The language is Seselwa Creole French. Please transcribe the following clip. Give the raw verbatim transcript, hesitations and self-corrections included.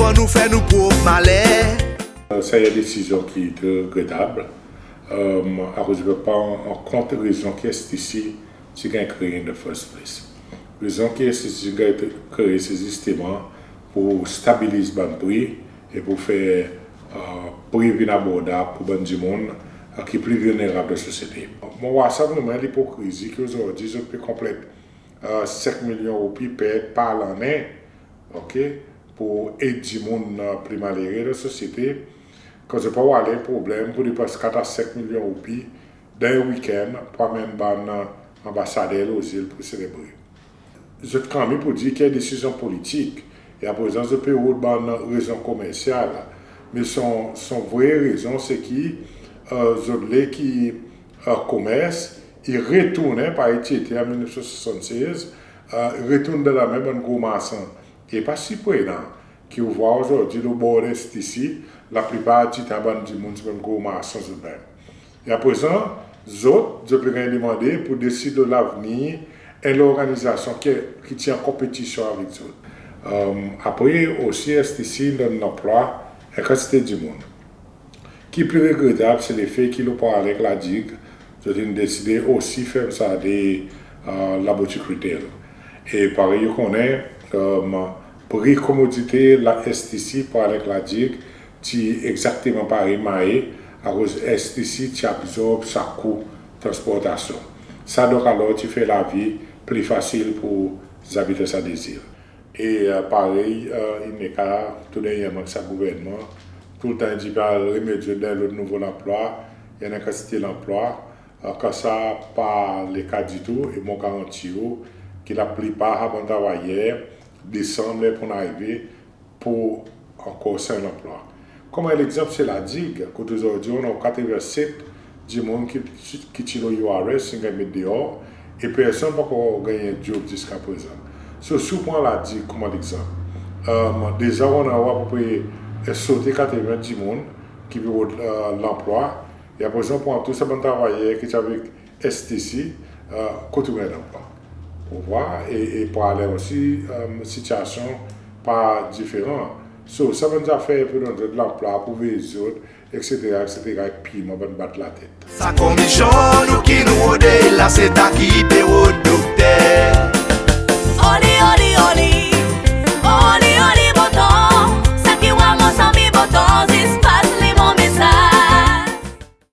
Annou fer nou prop maler. Sa i en desizyon ki tre regretab, akoz i pe pran an kont rezon ki STC ti ganny kree in the first place. Rezon ki STC ti ganny kree se zisteman pour stabiliz bann pri e pour fer pri vin abordab pour bann dimoun ki pli vilnerab dan sosyete. Mon war sa vreman lipokrizi ki ozordi zot pe konplet senk milyon roupi perd par lannen, ok, pour ed dimoun pli malere dan sosyete, kan zot pa war en problenm pour depans kat a senk milyon roupi dan en wikenn pour anmenn bann anbasader lo zil pour selebre. Zot kanmenm pour dir ki en desizyon politik, e aprezan zot pe rod bann rezon komersyal. Me son, son vre rezon se ki zot le ki komers i retournen parey ti ete an mil nef san swasann sez, retourn dan lanmen bann gro marsan. E pa siprenan ki ou war ozordi lo bord STC, laplipar ditan bann dimoun se bann gro marsan zot menm. E aprezan, zot, zot pe ganny demande pour desid lo lavenir en lorganizasyon ki, ki ti an konpetisyon avek zot. Apre osi STC in donn lanplwa en kantite dimoun. Ki pli regretab se lefe ki lo Praslin ek La Digue, zot in deside osi ferm sa de laboti kritel. E parey ou konnen, pri komodite la STC, Praslin ek La Digue, ti egzakteman parey Mahé, akoz STC ti abzorb sa kou transportasyon. Sa donk alor ti fer lavi pli fasil pour zabitan sa de zil. E parey in le ka tou dernyeman ek sa gouvernman, toultan i dir pe al remet zot dan en lot nouvo lanplwa, i annan en kantite lanplwa, kan sa pa le ka ditou, e mon garanti ou ki laplipar sa bann travayer, desanm ler pou arive, pou ankor san lanplwa. Konman en legzanp se La Digue, kot ozordi ou annan katreven set dimoun ki, ki ti lo URS in ganny met deor, e personn pa ankor ganny en dyob ziska prezan. So, si ou pran La Digue konman legzanp, deza ou annan apepre sote katreven dimoun ki pe rod lanplwa, e aprezan ou pran tou sa bann travayer ki ti avek STC, kot ou ganny lanplwa? Ou war, e, e Praslin osi, sityasyon pa diferan. So, sa bann zafer pou donn zot lanplwa, pou vey zot, eksetera, eksetera, e pirman bann bat latet. Sa komisyon nou ki nou rode la, se ta ki pe rod.